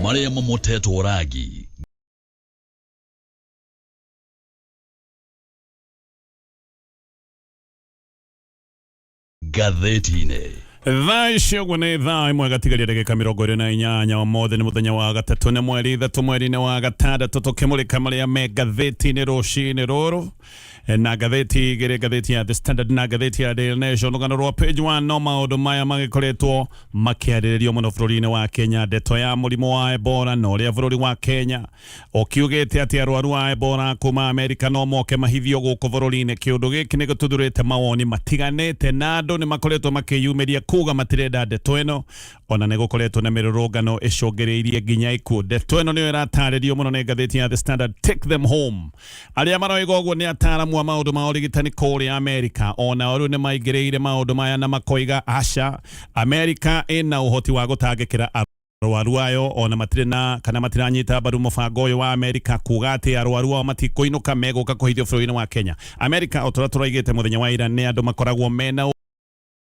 Marĩa mamotetwo rangi ngathĩti-inĩ. Thaa ici ũguo nĩ thaa ĩmwe gatigaria ndagĩka 28. Ũmũthĩ nĩ mũthenya wa gatatũ, nĩ mweri 3 mweri-inĩ wa gatandatũ, tũkĩmũrĩka marĩa me ngathĩti-inĩ rũcinĩ rũrũ na ngathĩti igĩrĩ, ngathĩti ya The Standard na ngathĩti ya Daily Nation. Rũgano rwa page 1, no maũndũ maya magĩkoretwo makĩarĩrĩrio mũno bũrũri-inĩ wa Kenya, ndeto ya mũrimũ wa Ebola na ũrĩa bũrũri wa Kenya ũkiugĩte atĩ arwaru a Ebola kuma Amerika no moke mahithio gũkũ bũrũri-inĩ. Kĩũndũ gĩkĩ nĩ gĩtuthũrĩte mawoni matiganĩte na andũ nĩ makoretwo makĩyumĩria kuga matirenda ndeto ĩno, ona nĩ gũkoretwo na mĩrũrũngano ĩcũngĩrĩirie nginya ikuũ. Ndeto ĩno nĩyo ĩratarĩrio mũno nĩ ngathĩti ya The Standard, Take them home. Arĩa maroiga ũguo nĩ ataaramu a maũndũ ma ũrigitani kũrĩa Amerika. Onao rĩu nĩ maingĩrĩire maũndũ maya na makoiga aca, Amerika ĩna ũhoti wa gũtangĩkĩra arwaru ayo, ona matirĩ na kana matiranyita mbaru mũbango ũyũ wa Amerika kuga atĩ arwaru ao matikũinũka, megũka kũhithio bũrũri-inĩ wa Kenya. Amerika, o ta ũrĩa tũraigĩte mũthenya wa ira, nĩ andũ makoragwo mena wa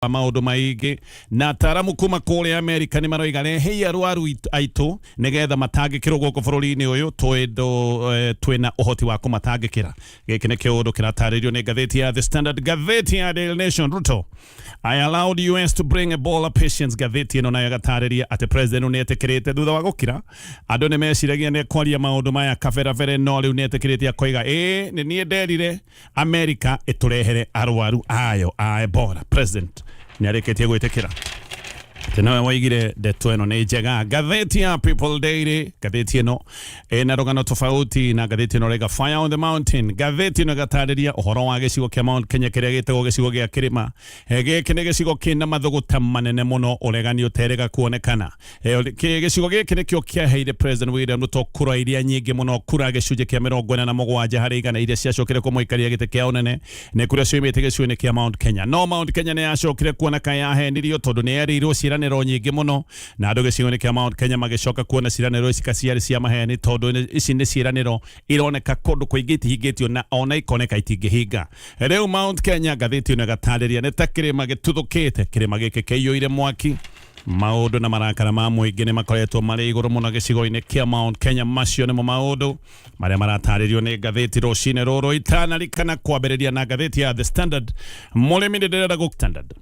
maũndũ maingĩ, na ataaramu kuma kũrĩa Amerika nĩ maroiga rehei arwaru aitũ nĩgetha matangĩkĩrwo gũkũ bũrũri-inĩ ũyũ, tondũ twĩna ũhoti wa kũmatangĩkĩra. Gĩkĩ nĩ kĩũndũ kĩratarĩrio nĩ ngathĩti ya The Standard. Ngathĩti ya Daily Nation, Ruto, "I allowed US to bring Ebola patients." Ngathĩti ĩno nayo ĩgatarĩria atĩ president nĩ etĩkĩrĩte thutha wa gũkira. Andũ nĩ meciragia nĩ kwaria maũndũ maya kaberabere, no rĩu nĩ etĩkĩrĩte akoiga ĩĩ, nĩ niĩ nderire Amerika ĩtũrehere arwaru ayo a Ebola. President nĩ arĩkĩtie gwĩtĩkĩra atĩ nowe woigire ndeto ĩno nĩ njega. Ngathĩti ya People Daily, ngathĩti ĩno ĩna rũgano tofauti na ngathĩti ĩno rĩga Fire on the Mountain. Ngathĩti ĩno ĩgatarĩria ũhoro wa gĩcigo kĩa Mount Kenya kĩrĩa gĩtagwo gĩcigo gĩa kĩrĩma. Gĩkĩ nĩ gĩcigo kĩna mathũgũta manene mũno, ũregani ũterĩga kuonekana. Gĩcigo gĩkĩ nĩkĩo kĩaheire President William Ruto kura iria nyingĩ mũno, kura gĩcunjĩ kĩa 47% iria ciacokire kũmũikaria gĩtĩ kĩa ũnene nĩ kura cioimĩte gĩcigo-inĩ kĩa Mount Kenya. No Mount Kenya nĩ yacokire kuona ka yahenirio, tondũ nĩ yerĩirwo ciĩranĩro nyingĩ mũno, na andũ gĩcigo-inĩ kĩa Mount Kenya magĩcoka kuona ciĩranĩro ici ka ciarĩ cia maheni, tondũ ici nĩ ciĩranĩro ironeka kũndũ kũingĩ itihingĩtio na ona ikoneka itingĩhinga. Rĩu Mount Kenya, ngathĩti ĩno ĩgatarĩria, nĩ ta kĩrĩma gĩtuthũkĩte, kĩrĩma gĩkĩ kĩiyũire mwaki. Maũndũ na marakara ma mũingĩ nĩ makoretwo marĩ igũrũ mũno gĩcigo-inĩ kĩa Mount Kenya. Macio nĩmo maũndũ marĩa maratarĩrio nĩ ngathĩti rũcinĩ rũrũ. Itanarikana kwambĩrĩria na ngathĩti ya The Standard, mũrĩmi nĩ ndĩrenda gũ Standard.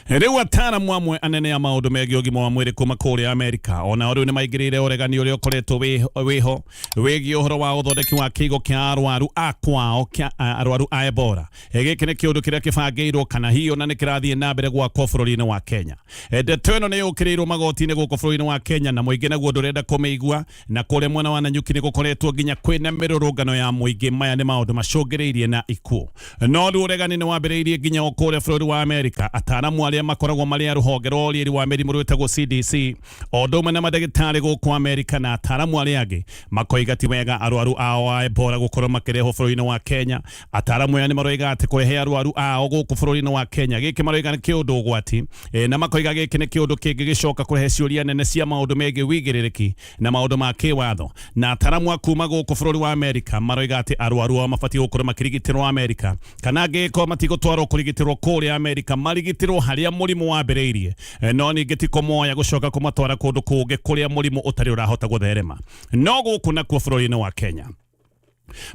Rĩu ataaramu amwe anene a maũndũ megiĩ ũgima wa mwĩrĩ kuma kũrĩa Amerika onao rĩu nĩ maingĩrĩire ũregani ũrĩa ũkoretwo wĩho wĩgiĩ ũhoro wa ũthondeki wa kĩigo kĩa arwaru a kwao kĩa arwaru a Ebola. Gĩkĩ nĩ kĩũndũ kĩrĩa kĩbangĩirwo kana hihi ona nĩ kĩrathiĩ na mbere gwakwo bũrũri-inĩ wa Kenya. Ndeto ĩno nĩ yũkĩrĩirwo magoti-inĩ gũkũ bũrũri-inĩ wa Kenya, na mũingĩ naguo ndũrenda kũmĩigua, na kũrĩa mwena wa Nanyuki nĩ gũkoretwo nginya kwĩna mĩrũrũngano ya mũingĩ. Maya nĩ maũndũ macũngĩrĩirie na ikuũ. No rĩu ũregani nĩ wambĩrĩirie nginya o kũrĩa bũrũri wa Amerika. Ataaramu arĩa makoragwo marĩ a rũhonge rwa ũrĩri wa mĩrimũ rwĩtagwo CDC, o ũndũ ũmwe na mandagĩtarĩ gũkũ Amerika na ataaramu arĩa angĩ, makoiga ti wega arwaru ao a Ebola gũkorwo makĩrehwo bũrũri-inĩ wa Kenya. Ataaramu aya nĩ maroiga atĩ kũrehe arwaru ao gũkũ bũrũri-inĩ wa Kenya, gĩkĩ maroiga nĩ kĩũndũ ũgwati, na makoiga gĩkĩ nĩ kĩũndũ kĩngĩgĩcoka kũrehe ciũria nene cia maũndũ megiĩ wĩigĩrĩrĩki na maũndũ ma kĩwatho. Na ataaramu a kuma gũkũ bũrũri wa Amerika maroiga atĩ arwaru ao mabatiĩ gũkorwo makĩrigitĩrwo Amerika, kana angĩgĩkorwo matigũtwarwo kũrigitĩrwo kũrĩa Amerika, marigitĩrwo harĩa mũrimũ wambĩrĩirie, no ningĩ ti kũmoya gũcoka kũmatwara kũndũ kũngĩ kũrĩa mũrimũ ũtarĩ ũrahota gũtherema. No gũkũ nakuo bũrũri-inĩ wa Kenya,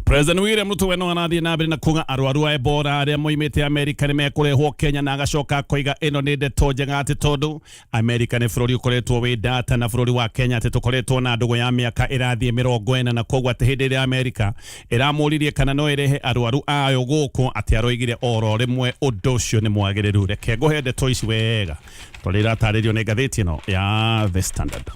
President William Ruto we no arathiĩ na mbere na kuga arwaru a Ebola arĩa moimĩte Amerika nĩ mekũrehwo Kenya, na agacoka akoiga ĩno nĩ ndeto njega atĩ tondũ Amerika nĩ bũrũri ũkoretwo wĩ ndata na bũrũri wa Kenya, atĩ tũkoretwo na ndũgũ ya mĩaka ĩrathiĩ 40, na koguo atĩ hĩndĩ ĩrĩa Amerika ĩramũririe kana no ĩrehe arwaru ayo gũkũ, atĩ aroigire oro rĩmwe ũndũ ũcio nĩ mwagĩrĩru. Reke ngũhe ndeto ici wega tondũ iratarĩrio nĩ ngathĩti ĩno ya The Standard.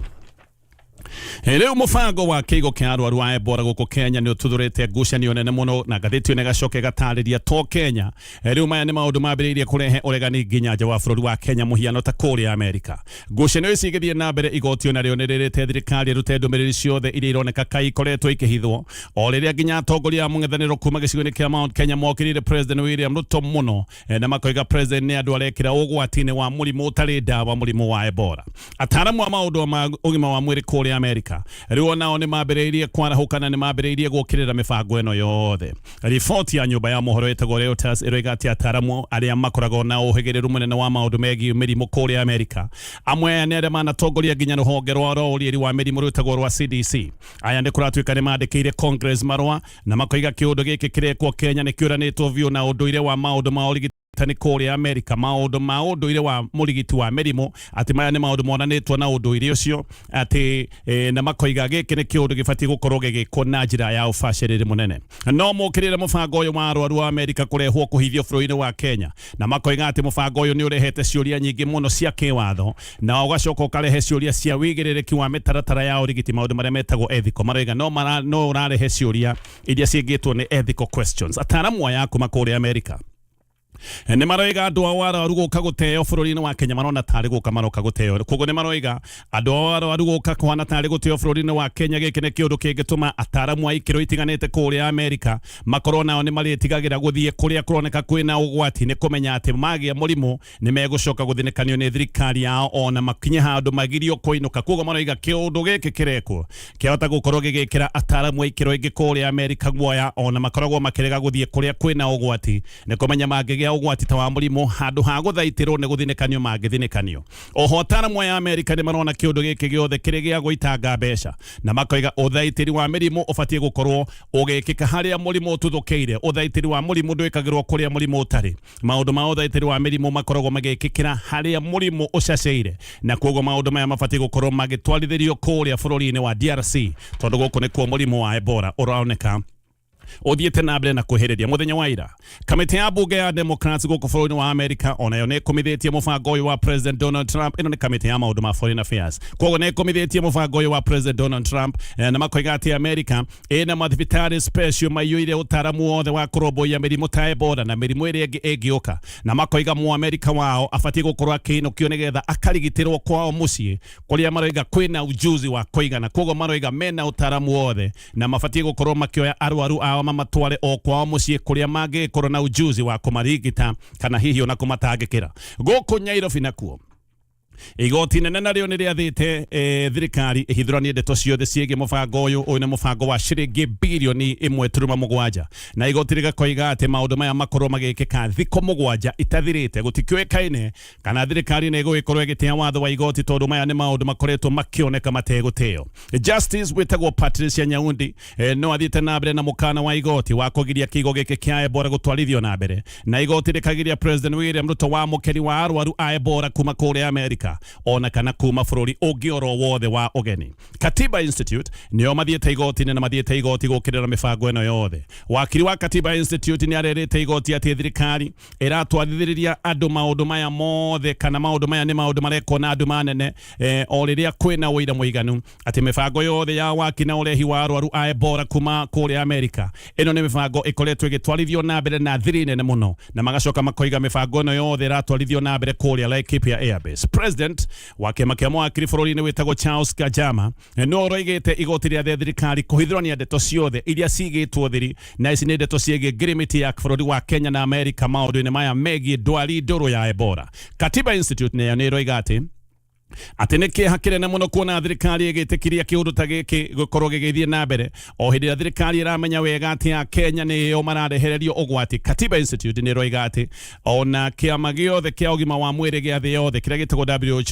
Rĩu mũbango wa kĩigo kĩa arwaru a Ebola gũkũ Kenya nĩ ũtuthũrĩte ngucanio nene mũno, na ngathĩti ĩno ĩgacoka ĩgatarĩria to Kenya. Rĩu maya nĩ maũndũ mambĩrĩirie kũrehe ũregani nginya nja wa bũrũri wa Kenya, mũhiano ta kũrĩa Amerika. Ngucanio ici igĩthiĩ na mbere, igoti onarĩo nĩ rĩrĩte thirikari ĩrute ndũmĩrĩri ciothe iria ironeka kai ikoretwo ikĩhithwo, o rĩrĩa nginya atongoria a mũng'ethanĩro kuma gĩcigo-inĩ kĩa Mount Kenya mokĩrĩire President William Ruto mũno, na makoiga president nĩ andũ arekĩra ũgwati-inĩ wa mũrimũ ũtarĩ ndawa, mũrimũ wa Ebola. Ataaramu a maũndũ ma ũgima wa mwĩrĩ kũrĩa Amerika Amerika rĩu onao nĩ mambĩrĩirie kwarahũka na nĩ mambĩrĩirie gũkĩrĩra mĩbango ĩno yothe. Riboti ya nyũmba ya mohoro ĩtagwo Reuters ĩroiga atĩ ataaramu arĩa makoragwo na ũhĩgĩrĩru mũnene wa maũndũ megiĩ mĩrimũ kũrĩa Amerika, amwe aya nĩ arĩa manatongoria nginya rũhonge rwa ũroreri wa mĩrimũ rwĩtagwo rwa CDC. Aya nĩ kũratuĩka nĩ mandĩkĩire Congress marũa na makoiga kĩũndũ gĩkĩ kĩrekwo Kenya nĩ kĩũranĩtwo biũ na ũndũire wa maũndũ ma ũrigitani kũrĩa Amerika, maũndũ ma ũndũire wa mũrigiti wa mĩrimũ, atĩ maya nĩ maũndũ monanĩtwo na ũndũire ũcio atĩ na makoiga gĩkĩ nĩ kĩũndũ gĩbatiĩ gũkorwo gĩgĩkwo na njĩra ya ũbacĩrĩri mũnene. No mokĩrĩre mũbango ũyũ wa arwaru wa Amerika kũrehwo kũhithio bũrũri-inĩ wa Kenya, na makoiga atĩ mũbango ũyũ nĩ ũrehete ciũria nyingĩ mũno cia kĩwatho na ũgacoka ũkarehe ciũria cia wĩigĩrĩrĩki wa mĩtaratara ya ũrigiti, maũndũ marĩa metagwo ethical. Maroiga no ũrarehe ciũria iria ciĩgĩtwo nĩ ethical questions. Ataaramu aya kuma kũrĩa Amerika nĩ maroiga andũ ao arwaru gũka gũteo bũrũri-inĩ wa Kenya marona tarĩ gũka maroka gũteo. Koguo nĩ maroiga andũ ao arwaru gũka kũhana tarĩ gũteo bũrũri-inĩ wa Kenya. Gĩkĩ nĩ kĩũndũ kĩngĩtũma ataaramu a ikĩro itiganĩte kũrĩa Amerika makorwo nao nĩ marĩtigagĩra gũthiĩ kũrĩa kũroneka kwĩna ũgwati, nĩ kũmenya atĩ magĩa mũrimũ nĩ megũcoka gũthinĩkanio nĩ thirikari yao ona makinye handũ magirio kũinũka. Koguo maroiga kĩũndũ gĩkĩ kĩrekwo kĩahota gũkorwo gĩgĩkĩra ataaramu a ikĩro ingĩ kũrĩa Amerika guoya, ona makoragwo makĩrega gũthiĩ kũrĩa kwĩna ũgwati, nĩ kũmenya mangĩgĩa ũgwati ta wa mũrimũ handũ ha gũthaitĩrwo nĩ gũthinĩkanio mangĩthinĩkanio. Oho ataaramu aya Amerika nĩ marona kĩũndũ gĩkĩ gĩothe kĩrĩ gĩa gũitanga mbeca, na makoiga ũthaitĩri wa mĩrimũ ũbatiĩ gũkorwo ũgĩkĩka harĩa mũrimũ ũtuthũkĩire. Ũthaitĩri wa mũrimũ ndwĩkagĩrwo kũrĩa mũrimũ ũtarĩ. Maũndũ ma ũthaitĩri wa mĩrimũ makoragwo magĩkĩkĩra harĩa mũrimũ ũcacĩire, na koguo maũndũ maya mabatiĩ gũkorwo magĩtwarithĩrio kũrĩa bũrũri-inĩ wa DRC, tondũ gũkũ nĩkuo mũrimũ wa Ebola ũroneka ũthiĩte na mbere na kwĩhĩrĩria. Mũthenya wa ira, kamĩtĩ ya mbunge ya Democrats gũkũ bũrũri-inĩ wa Amerika onayo nĩ ĩkũmithĩtie mũbango ũyũ wa President Donald Trump. Ĩno nĩ kamĩtĩ ya maũndũ ma foreign affairs, koguo nĩ ĩkũmithĩtie mũbango ũyũ wa President Donald Trump, na makoiga atĩ Amerika ĩna mathibitarĩ special maiyũire ũtaaramu wothe wa kũrũmbũiya mĩrimũ ta Ebola na mĩrimũ ĩrĩa ĩngĩ ĩngĩũka, na makoiga Mũamerika wao abatiĩ gũkorwo akĩinũkio nĩgetha akarigitĩrwo kwao mũciĩ kũrĩa maroiga kwĩna ujuzi wa kũigana. Koguo maroiga mena ũtaaramu wothe na mabatiĩ gũkorwo makĩoya arwaru ao mamatware o kwao mũciĩ kũrĩa mangĩkorwo na ujuzi wa kũmarigita kana hihi ona kũmatangĩkĩra. Gũkũ Nyairobi nakuo, igoti nene narĩo nĩ rĩathĩte thirikari ĩhithũranie ndeto ciothe ciĩgiĩ mũbango ũyũ. Ũyũ nĩ mũbango wa ciringi birioni 1.7, na igoti rĩgakoiga atĩ maũndũ maya makorwo magĩkĩka thikũ 7 itathirĩte. Gũtikĩũĩkaine kana thirikari nĩ ĩgũgĩkorwo ĩgĩtĩa watho wa igoti, tondũ maya nĩ maũndũ makoretwo makĩoneka mategũtĩo. Justice wĩtagwo Patricia Nyaundi no athiĩte na mbere na mũkana wa igoti wa kũgiria kĩigo gĩkĩ kĩa Ebola gũtwarithio na mbere, na igoti rĩkagiria President William Ruto wa mũkeri wa arwaru a Ebola kuma kũrĩa Amerika ona kana kuma bũrũri ũngĩ oro wothe wa ũgeni. Katiba Institute nĩo mathiĩte igoti-inĩ na mathiĩte igoti gũkĩrĩra mĩbango ĩno yothe. Wakiri wa Katiba Institute nĩ arerĩte igoti atĩ thirikari ĩratwarithĩrĩria andũ maũndũ maya mothe, kana maũndũ maya nĩ maũndũ marekwo na andũ manene, o rĩrĩa kwĩna ũira mũiganu atĩ mĩbango yothe ya waki na ũrehi wa arwaru a Ebola kuma kũrĩa Amerika, ĩno nĩ mĩbango ĩkoretwo ĩgĩtwarithio na mbere na thiri nene mũno, na magacoka makoiga mĩbango ĩno yothe ĩratwarithio na mbere kũrĩa Laikipia Airbase. President wa kĩama kĩa mawakiri bũrũri-inĩ wĩtagwo Charles Gajama no ũroigĩte igoti rĩathe thirikari kũhithũrania ndeto ciothe iria cigĩtwo thiri, na ici nĩ ndeto ciĩgiĩ ngirimiti ya bũrũri wa Kenya na Amerika maũndũ-inĩ maya megiĩ ndwari ndũrũ ya Ebola. Katiba Institute nayo nĩ ĩroiga atĩ nĩ kĩeha kĩnene mũno kuona thirikari ĩgĩtĩkiria kĩũndũ ta gĩkĩ gũkorwo gĩgĩthiĩ na mbere o hĩndĩ ĩrĩa thirikari ĩramenya wega atĩ a Kenya nĩo mararehererio ũgwati. Katiba Institute nĩ ĩroiga atĩ ona kĩama gĩothe kĩa ũgima wa mwĩrĩ gĩa thĩ yothe kĩrĩa gĩtagwo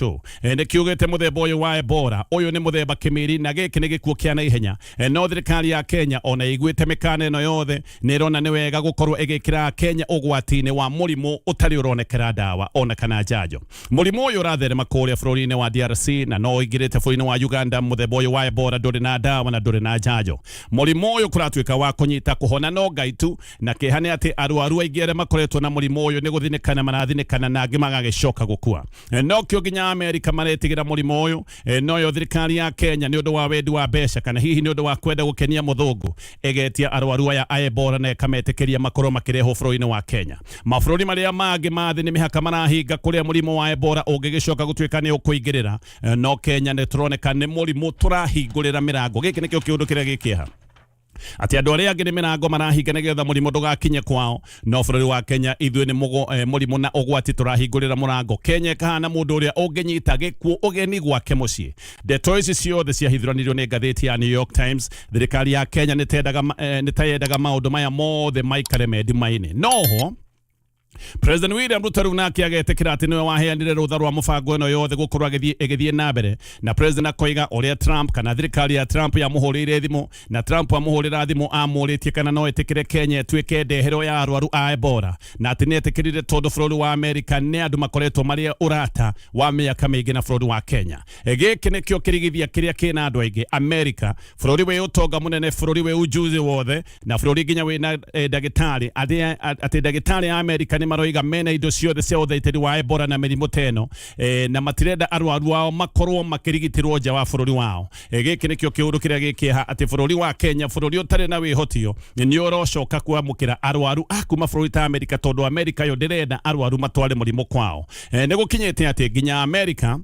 WHO nĩ kiugĩte mũthemba ũyũ wa Ebola ũyũ nĩ mũthemba kĩmiri na gĩkĩ nĩ gĩkuũ kĩa naihenya. No thirikari ya Kenya ona ĩiguĩte mĩkana ĩno yothe nĩ ĩrona nĩ wega gũkorwo ĩgĩkĩra Kenya ũgwati-inĩ wa mũrimũ ũtarĩ ũronekera ndawa ona kana njanjo. Mũrimũ ũyũ ũratherema kũrĩa bũrũri-inĩ wa DRC na no ũingĩrĩte bũrũri-inĩ wa Uganda. Mũthemba ũyũ wa Ebola ndũrĩ na ndawa na ndũrĩ na njanjo. Mũrimũ ũyũ kũratuĩka wa kũnyita kũhona no Ngai tu, na kĩeha nĩ atĩ arwaru aingĩ arĩa makoretwo na mũrimũ ũyũ nĩ gũthinĩkana marathinĩkana na angĩ magagĩcoka gũkua. No kĩo nginya Amerika maretigĩra mũrimũ ũyũ. Noyo thirikari ya Kenya, nĩ ũndũ wa wendi wa mbeca kana hihi nĩ ũndũ wa kwenda gũkenia mũthũngũ, ĩgetia arwaru aya a Ebola na ĩkametĩkĩria makorwo makĩrehwo bũrũri-inĩ wa Kenya. Mabũrũri marĩa mangĩ ma thĩ nĩ mĩhaka marahinga kũrĩa mũrimũ wa Ebola ũngĩgĩcoka gũtuĩka nĩ ũkũingĩrĩra. No Kenya nĩ tũroneka nĩ mũrimũ tũrahingũrĩra mĩrango. Gĩkĩ nĩkĩo kĩũndũ kĩrĩa gĩ kĩeha. Atĩ andũ arĩa angĩ nĩ mĩrango marahinga nĩgetha mũrimũ ndũgakinye kwao, no bũrũri wa Kenya ithuĩ nĩ mũrimũ na ũgwati tũrahingũrĩra mũrango. Kenya ĩkahana mũndũ ũrĩa ũngĩnyita gĩkuũ ũgeni gwake mũciĩ. Ndeto ici ciothe ciahithũranirio nĩ ngathĩti ya New York Times. Thirikari ya Kenya nĩ ta yendaga maũndũ maya mothe maikare me nduma-inĩ. Noho President William Ruto rĩu nake agetĩkĩra atĩ nĩwe waheanire rũtha rwa mũbango ĩno yothe gũkorwo ĩgĩthiĩ na mbere, na president akoiga ũrĩa Trump kana thirikari ya Trump yamũhũrĩire thimũ, na Trump amũhũrĩra thimũ amũrĩtie kana no ĩtĩkĩre Kenya ĩtuĩke ndehero ya arwaru a Ebola, na atĩ nĩ etĩkĩrire tondũ bũrũri wa Amerika nĩ andũ makoretwo marĩ ũrata wa mĩaka mĩingĩ na bũrũri wa Kenya. Gĩkĩ nĩkĩo kĩrigithia kĩrĩa kĩna andũ aingĩ. Amerika, bũrũri wĩ ũtonga mũnene, bũrũri wĩ ujuzi wothe, na bũrũri nginya wĩna ndagĩtarĩ atĩ ndagĩtarĩ a Amerika nĩ maroiga mena indo ciothe cia ũthaitĩri wa Ebola na mĩrimũ ta ĩno, na matirenda arwaru ao makorwo makĩrigitĩrwo nja wa bũrũri wao. Gĩkĩ nĩkĩo kĩũndũ kĩrĩa gĩkĩeha atĩ bũrũri wa Kenya, bũrũri ũtarĩ na wĩhotio, nĩ ũrocoka kwamũkĩra arwaru a kuma bũrũri ta Amerika, tondũ Amerika yo ndĩrenda arwaru matware mũrimũ kwao. Nĩ gũkinyĩte atĩ nginya Amerika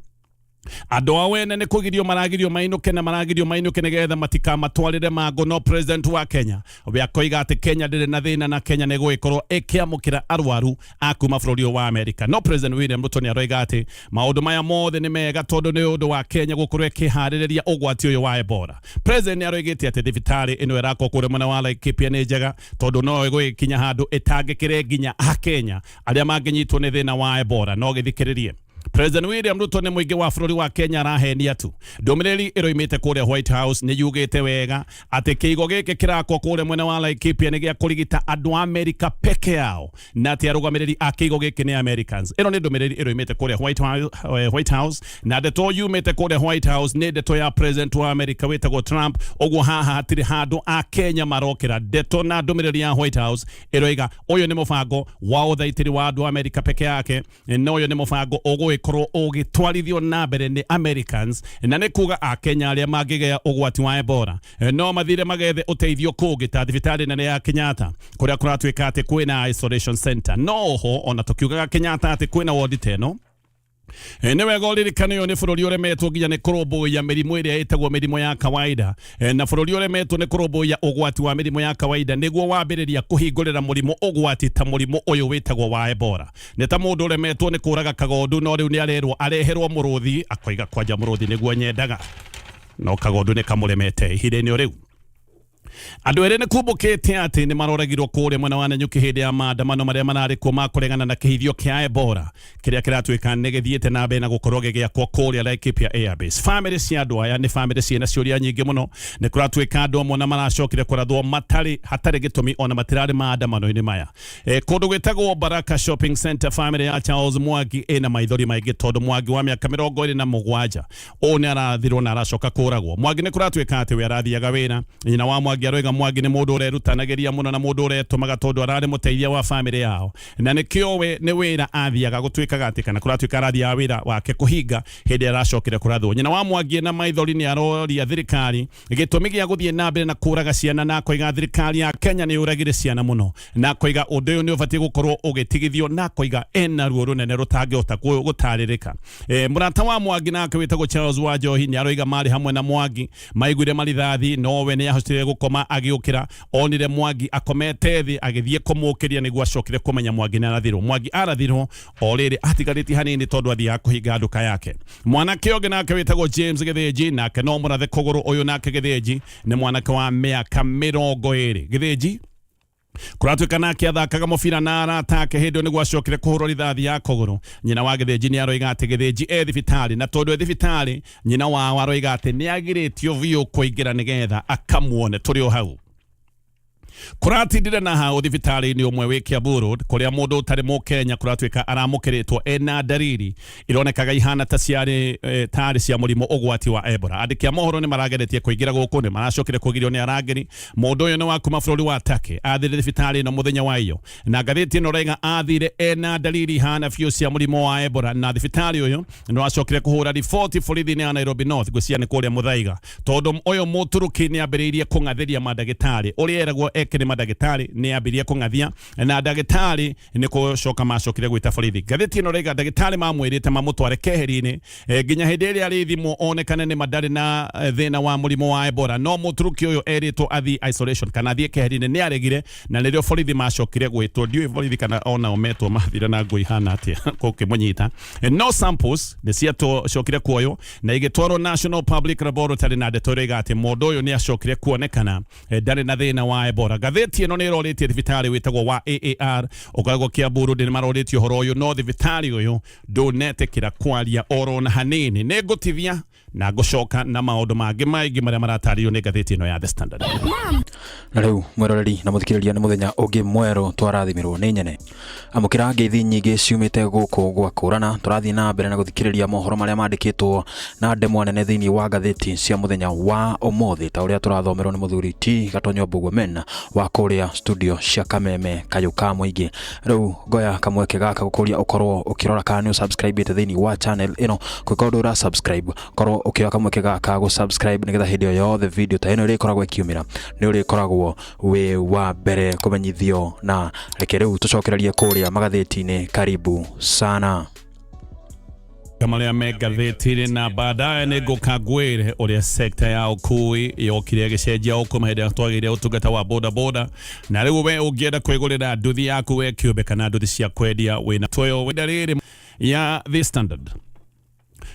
andũ ao ene nĩ kũgirio maragirio mainũke, na maragirio mainũke nĩgetha matikamatwarĩre mangũ. No president wa Kenya we akoiga atĩ Kenya ndĩrĩ na thĩna, na Kenya nĩ gũgĩkorwo ĩkĩamũkĩra arwaru a kuma bũrũri ũyũ wa Amerika. No President William Ruto nĩ aroiga atĩ maũndũ maya mothe nĩ mega tondũ nĩ ũndũ wa Kenya gũkorwo ĩkĩharĩrĩria ũgwati ũyũ wa Ebola. President nĩ aroigĩte atĩ thibitarĩ ĩno ĩrakwo kũrĩa mwena wa Laikipia nĩ njega tondũ no ĩgũgĩkinya handũ ĩtangĩkĩre nginya a Kenya arĩa mangĩnyitwo nĩ thĩna wa Ebola. No gĩthikĩrĩrie, President William Ruto nĩ mũingĩ wa bũrũri wa Kenya arahenia tu. Ndũmĩrĩri ĩroimĩte kũrĩa White House nĩ yugĩte wega atĩ kĩigo gĩkĩ kĩrakwo kũrĩa mwena wa Laikipia nĩ gĩa kũrigita andũ a Amerika peke yao, na atĩ arũgamĩrĩri a kĩigo gĩkĩ nĩ Americans. Ĩno nĩ ndũmĩrĩri ĩroimĩte kũrĩa White House, na ndeto yumĩte kũrĩa White House nĩ ndeto ya president wa America wĩtagwo Trump. Ũguo haha hatirĩ handũ a Kenya marokĩra. Ndeto na ndũmĩrĩri ya White House ĩroiga ũyũ nĩ mũbango wa ũthaitĩri wa andũ a Amerika peke yake, na ũyũ nĩ mũbango ũgũgĩkorwo ũgĩtwarithio na mbere nĩ Americans, na nĩ kuga a Kenya arĩa mangĩgĩa ũgwati wa Ebola no mathire magethe ũteithio kũngĩ ta thibitarĩ nene ya Kenyatta, kũrĩa kũratuĩka atĩ kwĩna isolation center. No oho ona tũkiugaga Kenyatta atĩ kwĩna wodi ta ĩno, nĩ wega ũririkane ũyũ nĩ bũrũri ũremetwo nginya nĩ kũrũmbũiya mĩrimũ ĩrĩa ĩtagwo mĩrimũ ya kawaida. Na bũrũri ũremetwo nĩ kũrũmbũiya ũgwati wa mĩrimũ ya kawaida nĩguo wambĩrĩria kũhingũrĩra mũrimũ ũgwati ta mũrimũ ũyũ wĩtagwo wa Ebola nĩ ta mũndũ ũremetwo nĩ kũraga kagondu, no rĩu nĩ arerwo areherwo mũrũthi, akoiga kwanja mũrũthi nĩguo nyendaga, no kagondu nĩ kamũremete ihinda-inĩ o rĩu. Andũ erĩ nĩ kumbũkĩte atĩ nĩ maroragirwo kũrĩa mwena wa Nanyuki hĩndĩ ya maandamano marĩa mararĩ kuo ma kũregana na kĩhithio kĩa Ebola kĩrĩa kĩratuĩka nĩ gĩthiĩte na mbere na gũkorwo gĩgĩakwo kũrĩa Laikipia Airbase. Famĩlĩ cia andũ aya nĩ famĩlĩ ciĩna ciũria nyingĩ mũno. Nĩ kũratuĩka andũ amwe na maracokire kũrathwo matarĩ hatarĩ gĩtũmi, ona matirarĩ maandamano-inĩ maya. Kũndũ gwĩtagwo Baraka Shopping Center, famĩlĩ ya Charles Mwangi ĩna maithori maingĩ tondũ Mwangi wa mĩaka 27 ũũ nĩ arathirwo na aracoka kũragwo. Mwangi nĩ kũratuĩka atĩ we arathiaga wĩra. Nyina wa Mwangi aroiga Mwangi nĩ mũndũ ũrerutanagĩria mũno na mũndũ ũretũmaga tondũ ararĩ mũteithia wa famĩlĩ yao, na nĩkĩo we nĩ wĩra athiaga. Gũtuĩkaga atĩ kana kũratuĩka arathiaga wĩra wake kũhinga hĩndĩ ĩrĩa aracokire kũrathwo. Nyina wa Mwangi na maithori nĩ aroria thirikari gĩtũmi gĩa gũthiĩ na mbere na kũraga ciana, na akoiga thirikari ya Kenya nĩ yũragire ciana mũno, na akoiga ũndũ ũyũ nĩ ũbatiĩ gũkorwo ũgĩtigithio, na akoiga ena ruo rũnene rũtangĩhota gũtarĩrĩka. Mũrata wa Mwangi nake wĩtagwo Charles wa Njohi nĩ aroiga marĩ hamwe na Mwangi maiguire marithathi, nowe nĩ ahotire gũkoma. Agĩũkĩra onire Mwangi akomete thĩ, agĩthiĩ kũmũkĩria nĩguo acokire kũmenya Mwangi nĩ arathirwo. Mwangi arathirwo o rĩrĩ atigarĩtie hanini tondũ athiaga kũhinga nduka yake. Mwanake ũngĩ nake wĩtagwo James Gĩthĩnji nake no mũrathe kũgũrũ. Ũyũ nake Gĩthĩnji nĩ mwanake wa mĩaka 20. Gĩthĩnji kũratuĩka nake athakaga mũbira na arata ake hĩndĩ ĩyo nĩguo acokire kũhũrwo rithathi ya kũgũrũ. Nyina wa Gĩthĩnji nĩ aroiga atĩ Gĩthĩnji e thibitarĩ, na tondũ e thibitarĩ, nyina wao aroiga atĩ nĩ agirĩtio biũ kũingĩra nĩgetha akamuone. Tũrĩ o hau, kũratindire na hau thibitarĩ-inĩ ũmwe wĩ Kiambu Road kũrĩa mũndũ ũtarĩ mũkenya kũratuĩka aramũkĩrĩtwo ena ndariri ironekaga ihana ta ciarĩ tarĩ cia mũrimũ ũgwati wa Ebola. Andĩki a mohoro nĩ marageretie kũingĩra gũkũ, nĩ maracokire kũgirio nĩ arangĩri. Mũndũ ũyũ nĩ wa kuma bũrũri wa Turkey, athire thibitarĩ ĩno mũthenya wa iyo, na ngathĩti ĩno raiga athire ena ndariri ihana biũ cia mũrimũ wa Ebola, na thibitarĩ ũyũ nĩ wacokire kũhũra riboti borithi-inĩ ya Nairobi North, ngwĩciria nĩ kũrĩa Muthaiga, tondũ ũyũ Mũturuki nĩ ambĩrĩirie kũng'athĩria mandagĩtarĩ ũrĩa eragwo. eke nĩ mandagĩtarĩ nĩ ambirie kũng'athia na ndagĩtarĩ nĩ gũcoka macokire gwĩta borithi. Ngathĩti ĩno raiga ndagĩtarĩ mamwĩrĩte mamũtware keheri-inĩ nginya hĩndĩ ĩrĩa arĩthimwo onekane nĩ ma ndarĩ na thĩna wa mũrimũ wa Ebola. No mũturuki ũyũ erĩtwo athiĩ isolation kana athiĩ keheri-inĩ nĩ aregire, na nĩrĩo borithi macokire gwĩtwo. Ndiũĩ borithi kana onao metwo mathire na ngũ ihana atĩa gũkĩmũnyita. No samples nĩ ciacokire kuoywo na igĩtwarwo National Public Laboratory, na ndeto ĩroiga atĩ mũndũ ũyũ nĩ acokire kuonekana ndarĩ na thĩna wa Ebola. Ngathĩti ĩno nĩ ĩrorĩtie thibitarĩ wĩtagwo wa AAR ũkoragwo Kiambu Road, nĩ marorĩtie ũhoro ũyũ, no thibitarĩ ũyũ ndũnetĩkĩra kwaria oro na hanini. Nĩ ngũtithia na ngũcoka na maũndũ mangĩ maingĩ marĩa maratarĩrio nĩ ngathĩti ĩno ya The Standard. Na rĩu, mwĩroreri na mũthikĩrĩria, nĩ mũthenya ũngĩ mwerũ twarathimirwo nĩ nyene. Amũkĩra ngeithi nyingĩ ciumĩte gũkũ gwa kũrana. Tũrathiĩ na mbere na gũthikĩrĩria mohoro marĩa mandĩkĩtwo na ndemwa nene thĩinĩ wa ngathĩti cia mũthenya wa ũmũthĩ, ta ũrĩa tũrathomerwo nĩ mũthuri T Gatonyo Mbũguo wa kũrĩa studio cia Kameme Kayũ ka Mũingĩ. Rĩu ngoya kamweke gaka gũkũria ũkorwo ũkĩrora kana nĩ ũsubscribĩte thĩinĩ wa channel ĩno. Kũngĩkorwo ndũra subscribe, korwo ũkĩoya kamweke gaka gũ subscribe, nĩgetha hĩndĩ o yothe video ta ĩno ĩrĩkoragwo ĩkiumĩra, nĩ ũrĩkoragwo wĩ wa mbere kũmenyithio. Na reke rĩu tũcokererie kũrĩa magathĩti-inĩ. Karibu sana. Marĩa me ngathĩti-inĩ, na baadaye nĩ ngũka ngwĩre ũrĩa sekta ya ũkui yokire ĩgĩcenjia o kuma hĩndĩ ĩrĩa twagĩire ũtungata wa boda boda. Na rĩu we ũngĩenda kwĩgũrĩra nduthi yaku we kĩũmbe kana nduthi cia kwendia wĩna toyo wenda rĩrĩ ya The Standard.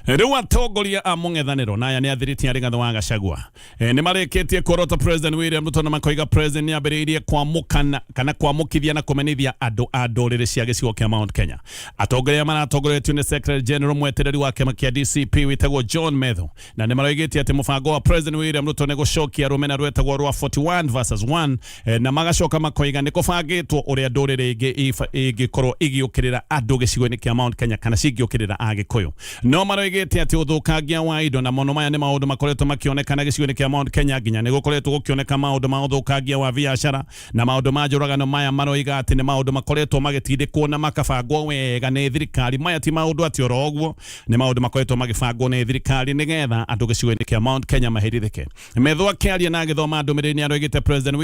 Rĩu atongoria a mũng'ethanĩro, na aya nĩ athiriti a Rigathĩ wa Gachagua, nĩ marĩkĩtie kuorota President William Ruto na makoiga President nĩ ambĩrĩirie kwamũkana kana kwamũkithia na kũmenithia andũ a ndũrĩrĩ cia gĩcigo kĩa Mount Kenya. Atongoria maratongoretio nĩ Secretary General mwetereri wa kĩama kĩa DCP wĩtagwo John Methu, na nĩ maroigĩte atĩ mũbango wa President William Ruto nĩ gũcokia rũmena rwetagwo rwa 41 versus 1, na magacoka makoiga nĩ kũbangĩtwo ũrĩa ndũrĩrĩ ingĩ ingĩkorwo igĩũkĩrĩra andũ gĩcigo-inĩ kĩa Mount Kenya kana cingĩũkĩrĩra Agĩkũyũ. No maroigĩte atĩ ũthũkangia wa indo na mũno maya nĩ maũndũ makoretwo makĩonekana gĩcigo-inĩ kĩa Mount Kenya, nginya nĩ gũkoretwo gũkĩoneka maũndũ ma ũthũkangia wa biacara na maũndũ ma njũragano. Maya maroiga atĩ nĩ maũndũ makoretwo magĩtindĩkwo na makabangwo wega nĩ thirikari. Maya ti maũndũ atĩ oro ũguo, nĩ maũndũ makoretwo magĩbangwo nĩ thirikari nĩgetha andũ gĩcigo-inĩ kĩa Mount Kenya maherithĩke. Methu akĩaria na agĩthoma ndũmĩrĩri nĩ aroigĩte President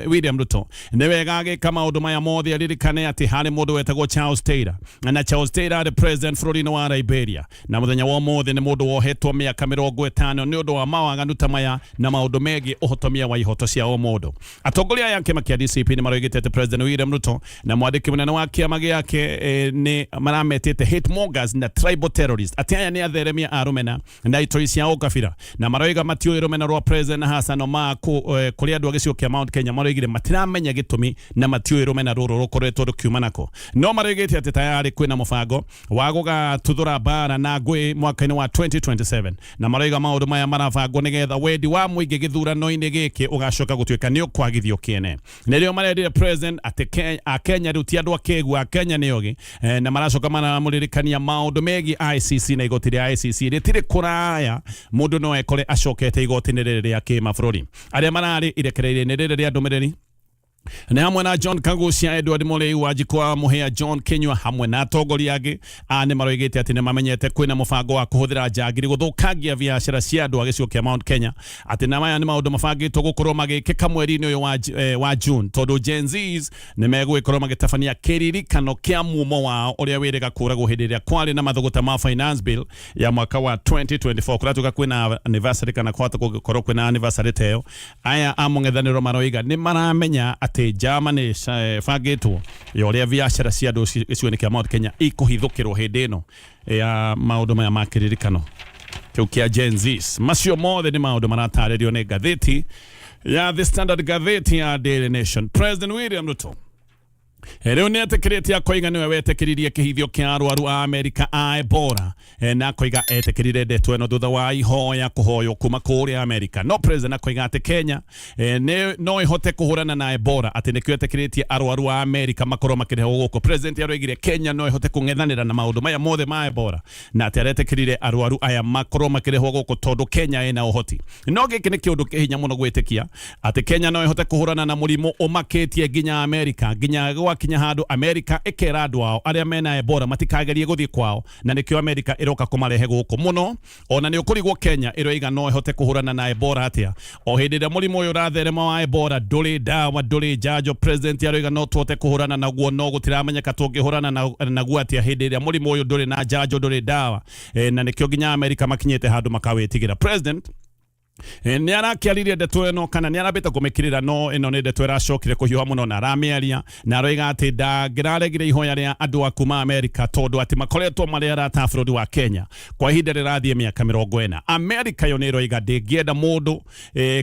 William Ruto nĩ wega agĩka maũndũ maya mothe aririkane atĩ harĩ mũndũ wetagwo Charles Taylor, na Charles Taylor arĩ president bũrũri-inĩ wa Liberia, na mũthenya wa ũmũthĩ nĩ mũndũ wohetwo mĩaka 50 nĩ ũndũ wa mawaganu ta maya na maũndũ megiĩ ũhotomia wa ihoto cia o mũndũ. Atongoria aya a kĩama kĩa DCP nĩ maroigĩte atĩ President William Ruto na mwandĩki mũnene wa kĩama gĩake nĩ marametĩte hate mongers na tribal terrorist, atĩ aya nĩ atheremia a rũmena na itoi cia ũkabira, na maroiga matiũĩ rũmena rwa President Hassan ma kũrĩ andũ a gĩcigo kĩa Mount Kenya. Maroigire matiramenya gĩtũmi na matiũĩ rũmena rũrũ rũkoretwo rũkiuma nako, no maroigĩte atĩ tayarĩ kwĩna mũbango wa gũgatuthũra mbara na ngũĩ mwaka-inĩ wa 2027, na maroiga maũndũ maya marabangwo nĩgetha wendi wa mũingĩ gĩthurano-inĩ gĩkĩ ũgacoka gũtuĩka nĩ ũkwagithio kĩene. Nĩrĩo marendire President atĩ Akenya rĩu ti andũ akĩgu, Akenya nĩ ogĩ, na maracoka maramũririkania maũndũ megiĩ ICC na igoti rĩa ICC rĩtirĩ kũraya, mũndũ no ekore acokete igoti-inĩ rĩrĩ rĩa kĩmabũrũri. Arĩa mararĩ irekereirio-inĩ rĩrĩ rĩa ndũmĩrĩri nĩ hamwe na John Kagucia, Edward Mũrĩi, Wanjikũ wa Mũhĩa, John Kinyua hamwe na atongoria angĩ a nĩ maroigĩte atĩ nĩ mamenyete kwĩna mũbango wa kũhũthĩra njangiri gũthũkangia biacara cia andũ a gĩcigo kĩa Mount Kenya, atĩ na maya nĩ maũndũ mabangĩtwo gũkorwo magĩkĩka mweri-inĩ ũyũ wa June, tondũ Gen Zs nĩ megũgĩkorwo magĩtabania kĩririkano kĩa mumo wao ũrĩa wĩrĩga kũragwo hĩndĩ ĩrĩa kwarĩ na mathũgũta ma finance bill ya mwaka wa 2024. Kũratuĩka kwĩna anniversary kana kwahota gũkorwo kwĩna anniversary ta ĩyo. Aya a mũng'ethanĩro maroiga nĩ maramenya atĩ njama nĩ ĩbangĩtwo ya ũrĩa biacara cia andũ gĩcigo-inĩ kĩa Mount Kenya ikũhithũkĩrwo hĩndĩ ĩno ya maũndũ maya ma kĩririkano kĩu kĩa Gen Zs. Macio mothe nĩ maũndũ maratarĩrio nĩ ngathĩti ya The Standard. Ngathĩti ya Daily Nation, President William Ruto rĩu nĩ etĩkĩrĩte akoiga nĩwe wetĩkĩririe kĩhithio kĩa arwaru a Amerika a Ebola, na akoiga etĩkĩrire ndeto ĩno thutha wa ihoya kũhoywo kuma kũrĩa Amerika. No President akoiga atĩ Kenya no ĩhote kũhũrana na Ebola, atĩ nĩkĩo etĩkĩrĩtie arwaru a Amerika makorwo makĩrehwo gũkũ. President aroigire Kenya no ĩhote kũng'ethanĩra na maũndũ maya mothe ma Ebola, na atĩ aretĩkĩrire arwaru aya makorwo makĩrehwo gũkũ tondũ Kenya ĩna ũhoti. No gĩkĩ nĩ kĩũndũ kĩ hinya mũno gwĩtĩkia atĩ Kenya no ĩhote kũhũrana na mũrimũ ũmakĩtie nginya Amerika nginya. Gwakinya handũ Amerika ĩkera andũ ao arĩa mena Ebola matikagerie gũthiĩ kwao, na nĩkĩo Amerika ĩroka kũmarehe gũkũ mũno. Ona nĩ ũkũrigwo Kenya ĩroiga no ĩhote kũhũrana na Ebola atĩa o hĩndĩ ĩrĩa mũrimũ ũyũ ũratherema wa Ebola ndũrĩ ndawa, ndũrĩ njanjo. President aroiga no tũhote kũhũrana naguo, no gũtiramenyeka tũngĩhũrana naguo atĩa hĩndĩ ĩrĩa mũrimũ ũyũ ndũrĩ na njanjo, ndũrĩ ndawa. Na nĩkĩo nginya Amerika makinyĩte handũ makawĩtigĩra. President nĩ arakĩaririe ndeto ĩno kana nĩ arambĩte kũmĩkirĩra, no ĩno nĩ ndeto ĩracokire kũhiũha mũno na aramĩaria na aroiga atĩ ndangĩraregire ihoya rĩa andũ a kuma Amerika tondũ atĩ makoretwo marĩ arata a bũrũri wa Kenya kwa ihinda rĩrathiĩ mĩaka 40. Amerika yo nĩ ĩroiga ndĩngĩenda mũndũ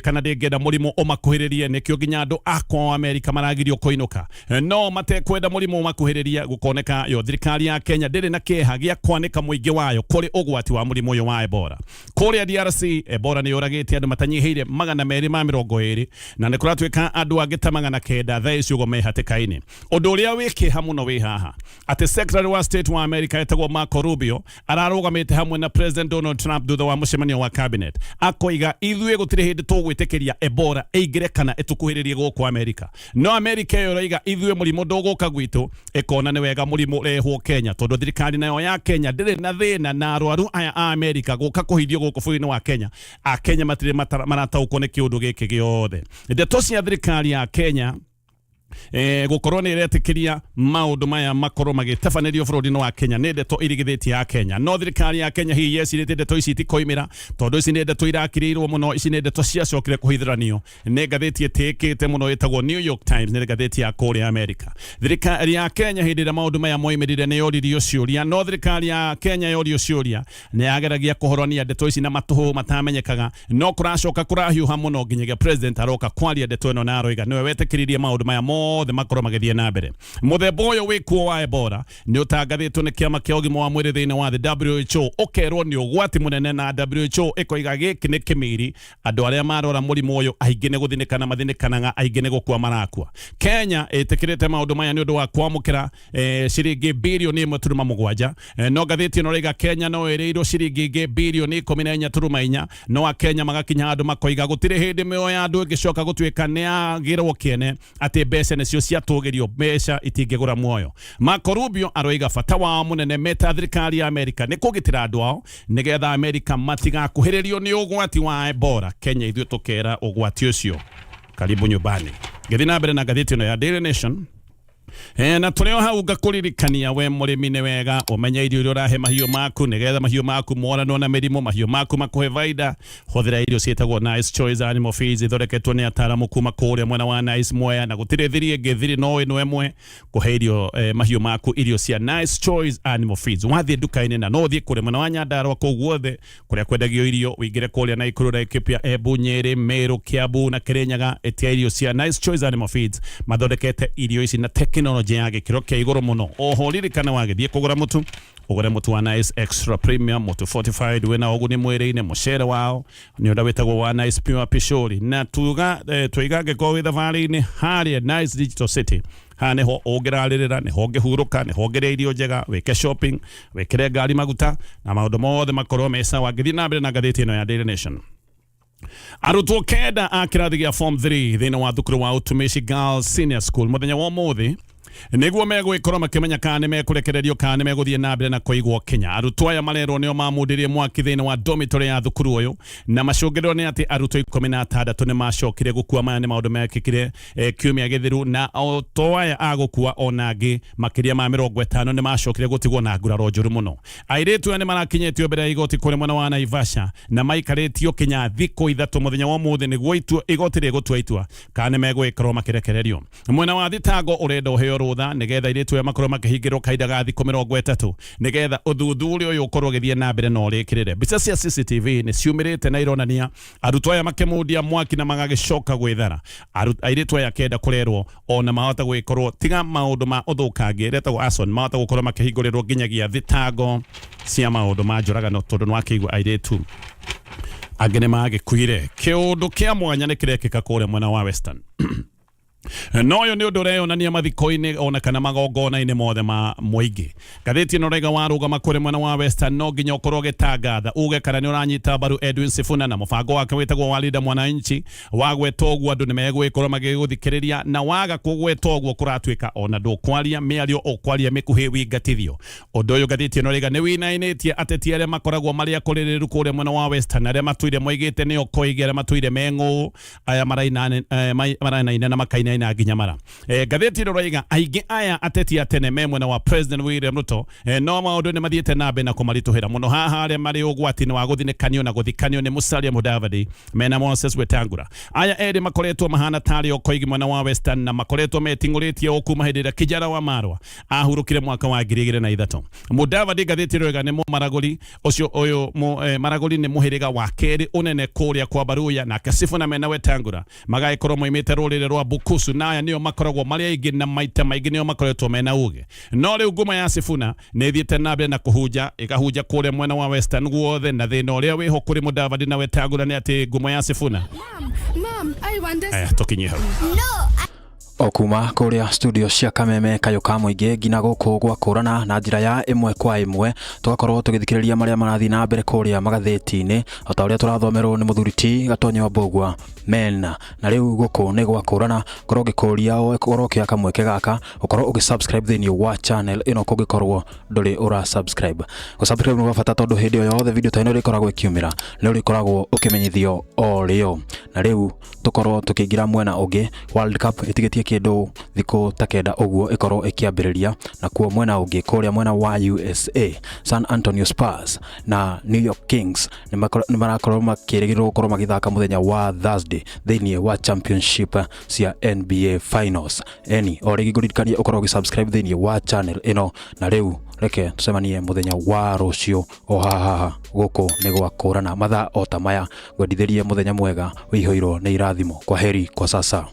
kana ndĩngĩenda mũrimũ ũmakuhĩrĩrie, nĩkĩo nginya andũ a kwao Amerika maragirio kũinũka. No matekwenda mũrimũ ũmakuhĩrĩrie, gũkoneka yo thirikari ya Kenya ndĩrĩ na kĩeha gĩa kwanĩka mũingĩ wayo kũrĩ ũgwati wa mũrimũ ũyũ wa Ebola. Kũrĩa DRC Ebola nĩ yũragĩte andũ matanyihĩire 220, na nĩ kũratuĩka andũ angĩ ta 900 thaa ici ũguo me hatĩka-inĩ. Ũndũ ũrĩa wĩ kĩeha mũno wĩ haha atĩ Secretary wa State wa America etagwo Marco Rubio ararũgamĩte hamwe na President Donald Trump thutha wa mũcemanio wa cabinet, akoiga ithuĩ gũtirĩ hĩndĩ tũgwĩtĩkĩria Ebola ĩingĩre kana ĩtũkuhĩrĩrie gũkũ Amerika. No Amerika ĩyo ĩroiga ithuĩ mũrimũ ndũgũka gwitũ, ĩkona nĩ wega mũrimũ ũrehwo Kenya tondũ thirikari nayo ya Kenya ndĩrĩ na thĩna na arwaru aya a Amerika gũka kũhithio gũkũ bũrũri-inĩ wa Kenya. Akenya matirĩ marataũkwo nĩ kĩũndũ gĩkĩ gĩothe. Ndeto cia thirikari ya Kenya gũkorwo nĩ ĩretĩkĩria maũndũ maya makorwo magĩtabanĩrio bũrũri-inĩ wa Kenya nĩ ndeto irigithĩtie ya Kenya. No thirikari ya Kenya hihi yecirĩtie ndeto ici itikoimĩra, tondũ ici nĩ ndeto irakirĩirwo mũno, ici nĩ ndeto ciacokire kũhithũranio nĩ ngathĩti ĩtĩkĩte mũno ĩtagwo New York Times, nĩ ngathĩti ya kũrĩa Amerika. Thirikari ya Kenya hĩndĩ ĩrĩa maũndũ maya moimĩrire nĩ yoririo ciũria, no thirikari ya Kenya yorio ciũria nĩ yageragia kũhorania ndeto ici na matũhũ matamenyekaga, no kũracoka kũrahiũha mũno nginyagia president aroka kwaria ndeto ĩno na aroiga nĩwe wetĩkĩririe maũndũ maya mothe makorwo magĩthiĩ na mbere. Mũthemba ũyũ wĩkuo wa Ebola nĩ ũtangathĩtwo nĩ kĩama kĩa ũgima wa mwĩrĩ thĩinĩ wa thĩ WHO, ũkerwo nĩ ũgwati mũnene, na WHO ĩkoiga gĩkĩ nĩ kĩmiri, andũ arĩa marora mũrimũ ũyũ aingĩ nĩ gũthinĩkana mathinĩkanaga, aingĩ nĩ gũkua marakua. Kenya ĩtĩkĩrĩte maũndũ maya nĩ ũndũ wa kwamũkĩra ciringi birioni 1.7, no ngathĩti ĩno ĩroiga Kenya no ĩrĩirwo ciringi ingĩ birioni 14.4, no akenya magakinya handũ makoiga gũtirĩ hĩndĩ mĩoyo ya andũ ĩngĩcoka gũtuĩka nĩ yagĩrwo kĩene atĩ mbeca nĩcio ciatũgĩrio, mbeca itingĩgũra muoyo. Marco Rubio aroiga bata wao mũnene meta thirikari ya Amerika nĩ kũgitĩra andũ ao nĩgetha Amerika matigakuhĩrĩrio nĩ ũgwati wa Ebola. Kenya ithuĩ tũkera ũgwati ũcio karibu nyumbani. Ngĩthiĩ na mbere na ngathĩti ĩno ya Daily Nation, na tũrĩ o hau ngakũririkania we mũrĩmi nĩ wega ũmenye irio iria ũrahe mahiũ maku nĩgetha mahiũ maku moranwo na mĩrimũ, mahiũ maku makũhe baida. Hũthĩra irio ciĩtagwo Nice Choice Animal Feeds, ithondeketwo nĩ ataaramu kuma kũrĩa mwena wa Nice Mwea, na gũtirĩ thiri ĩngĩ, thiri no ĩno ĩmwe kũhe irio mahiũ maku irio cia Nice Choice Animal Feeds. Wathiĩ nduka-inĩ na no ũthiĩ kũrĩa mwena wa Nyandarua kũu guothe kũrĩa kwendagio irio, ũingĩre kũrĩa Naikuru, Laikipia, Embu, Nyĩrĩ, Meru, Kiambu na Kirinyaga, ĩtia irio cia Nice Choice Animal Feeds. Mathondekete irio ici na tekinoronjĩ ya gĩkĩro kĩa igũrũ mũno. Oho ririkana wagĩthiĩ kũgũra mũtu, ũgũre mũtu wa Nice Extra Premium, mũtu fortified wĩna ũguni mwĩrĩ-inĩ. Mũcere wao nĩ ũrĩa wĩtagwo wa Nice Pure Pishori, na tuga twiga angĩkorwo wĩ thabarĩ-inĩ harĩa Nice Digital City, haha nĩho ũngĩrarĩrĩra, nĩho ũngĩhurũka, nĩho ũngĩrĩa irio njega, wĩke shopping, wĩkĩre ngari maguta na maũndũ mothe makorwo me sawa. Ngĩthiĩ na mbere na ngathĩti ĩno ya Daily Nation, arutwo 9 a kĩrathi gĩa form 3 thĩinĩ wa thukuru wa Utumishi Girls Senior School mũthenya wa ũmũthĩ nĩguo megũgĩkorwo makĩmenya kana nĩ mekũrekererio kana nĩ megũthiĩ na mbere na kũigwo Kenya. Arutwo aya marerwo nĩo mamundirie mwaki thĩinĩ wa dormitory ya thukuru ũyũ, na macũngĩrĩro nĩ atĩ arutwo 16 nĩ macokire gũkua. Maya nĩ maũndũ mekĩkire kiumia gĩthiru, na o to aya a gũkua, ona angĩ makĩria ma 50 nĩ macokire gũtigwo na nguraro njũru mũno. Airĩtu aya nĩ marakinyĩtio mbere ya igoti kũrĩa mwena wa Naivasha na maikarĩtio kinya thikũ 3. Mũthenya wa ũmũthĩ nĩguo igoti rĩgũtua itua kana nĩ megũgĩkorwo makĩrekererio. Mwena wa thitango ũrenda ũheo rũtha nĩgetha airĩtu aya makorwo makĩhingĩrwo kahinda ga thikũ 30 nĩgetha ũthuthuria ũyũ ũkorwo ũgĩthiĩ na mbere na ũrĩkĩrĩre. Mbica cia CCTV nĩ ciumĩrĩte na ironania arutwo aya makĩmundia mwaki na magagĩcoka gwĩthara. Airĩtu aya 9 kũrerwo ona mahota gũgĩkorwo tiga maũndũ ma ũthũkangia ĩretagwo arson, mahota gũkorwo makĩhingũrĩrwo nginyagia thitango cia maũndũ ma njũragano, tondũ nĩ wakĩigua airĩtu angĩ nĩ magĩkuire. Kĩũndũ kĩa mwanya nĩ kĩrekĩka kũrĩa mwena wa Western. No ũyũ nĩ ũndũ ũreyonania mathiko-inĩ ona kana magongona-inĩ mothe ma mũingĩ. Ngathĩti ĩno raiga warũgama kũrĩ mwena wa Western no nginya ũkorwo ũgĩtangatha uge kana nĩ ũranyita mbaru Edwin Sifuna na mũbango wake wĩtagwo wa Linda Mwananchi. Wagweta ũguo andũ nĩ megũgĩkorwo magĩgũthikĩrĩria, na waga kũgweta ũguo kũratuĩka ona ndũkwaria mĩario, ũkwaria mĩkuhĩ wingatithio. Ũndũ ũyũ ngathĩti ĩno raiga nĩ winainĩtie ateti arĩa makoragwo marĩ akũrĩrĩru kũrĩa mwena wa Western, arĩa matũire moigĩte nĩo koigi, arĩa matũire meng'ũ, aya marainaina na makainaina nginya mara. Ngathĩti ĩno raiga aingĩ aya ateti a tene me mwena wa President William Ruto, no maũndũ nĩ mathiĩte na mbere na kũmaritũhĩra mũno. Haha arĩa marĩ ũgwati-inĩ wa gũthinĩkanio na gũthikanio nĩ Musalia Mudavadi mena Moses Wetangula. Aya erĩ makoretwo mahana tarĩ o koigi mwena wa Western, na makoretwo meting'ũrĩtie o kuma hĩndĩ ĩrĩa Kijana wa Marwa ahurũkire mwaka wa 2003. Mudavadi ngathĩti ĩno ĩroiga nĩ mũmaragũri ũcio ũyũ Maragũri nĩ mũhĩrĩga wa kerĩ ũnene kũrĩa kwa Baruya, nake Sifuna mena Wetangula magagĩkorwo moimĩte rũrĩrĩ rwa Bukusu, na aya nĩo makoragwo marĩ aingĩ na maita maingĩ nĩo makoretwo mena uge. No rĩu nguma ya Sifuna nĩ ĩthiĩte na mbere na kũhunja, ĩkahunja kũrĩa mwena wa Western guothe, na thĩna ũrĩa wĩho kũrĩ Mudavadi na Wetangula nĩ atĩ ngumo ya Sifuna. Mom, I want this. Aya, tũkinyie hau. O kuma kũrĩa studio cia Kameme kayũ ka mũingĩ nginya gũkũ gwa kũrana na njĩra ya ĩmwe kwa ĩmwe, tũgakorwo tũgĩthikĩrĩria marĩa marathiĩ na mbere kũrĩa magathĩti-inĩ o ta ũrĩa tũrathomerwo nĩ mũthuri ti Gatonyo Mbũgua mena. Na rĩu gũkũ nĩ gwa kũrana, korwo ngĩkũria ũkorwo ũkĩoya kamweke gaka ũkorwo ũgĩ-subscribe thĩinĩ wa channel ĩno kũngĩkorwo ndũrĩ ũra subscribe. Gũ-subscribe nĩ gwa bata tondũ hĩndĩ o yothe video ta ĩno ĩrĩkoragwo ĩkiumĩra nĩ ũrĩkoragwo ũkĩmenyithio o rĩo. Na rĩu tũkorwo tũkĩingĩra mwena ũngĩ, World Cup ĩtigĩtie kĩndũ thikũ ta 9 ũguo ĩkorwo ĩkĩambĩrĩria, na kuo mwena ũngĩ kũrĩa mwena wa USA San Antonio Spurs na New York Kings nĩ marakorwo makĩrĩgĩrĩrwo gũkorwo magĩthaka mũthenya wa Thursday thĩinĩ wa championship cia NBA Finals. Eni o rĩngĩ ngũririkanie ũkorwo ũgĩ-subscribe thĩinĩ wa channel ĩno, na rĩu reke tũcemanie mũthenya wa rũciũ o haha gũkũ nĩ gwa kũrana mathaa o ta maya. Ngwendithĩrie mũthenya mwega wĩihũirwo nĩ irathimo. Kwa heri kwa sasa.